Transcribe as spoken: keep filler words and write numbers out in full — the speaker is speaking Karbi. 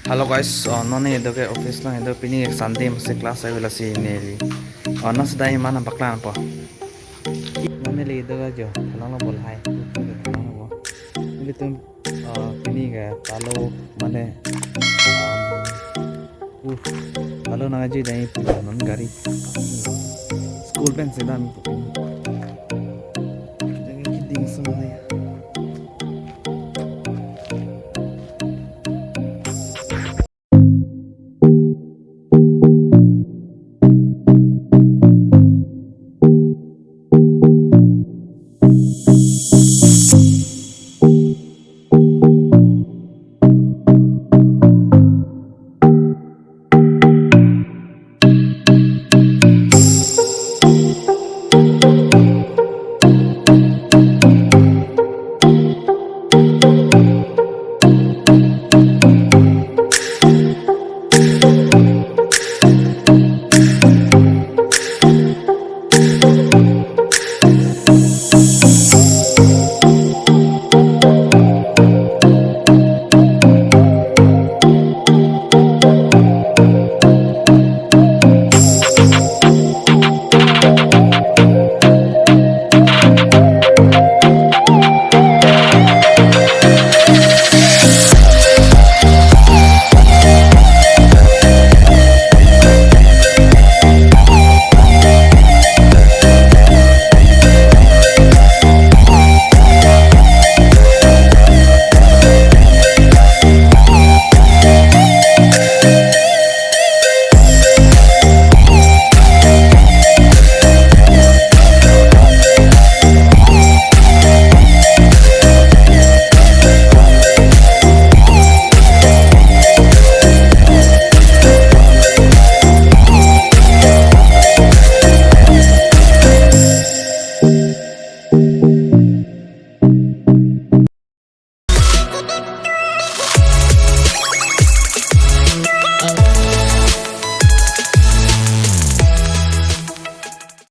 Hello guys, oh, non neli do ke office lang do, pini Sunday masi class ai, lasi neli, oh, non sida iman nangpaklang po. Non neli do ke jo, thalang lo bol hai. Nelitum, oh, pini ke talo mane, um, uh, talo nangji dai pu non gari. School pen sida mi pu. Jangan kidding sama ya.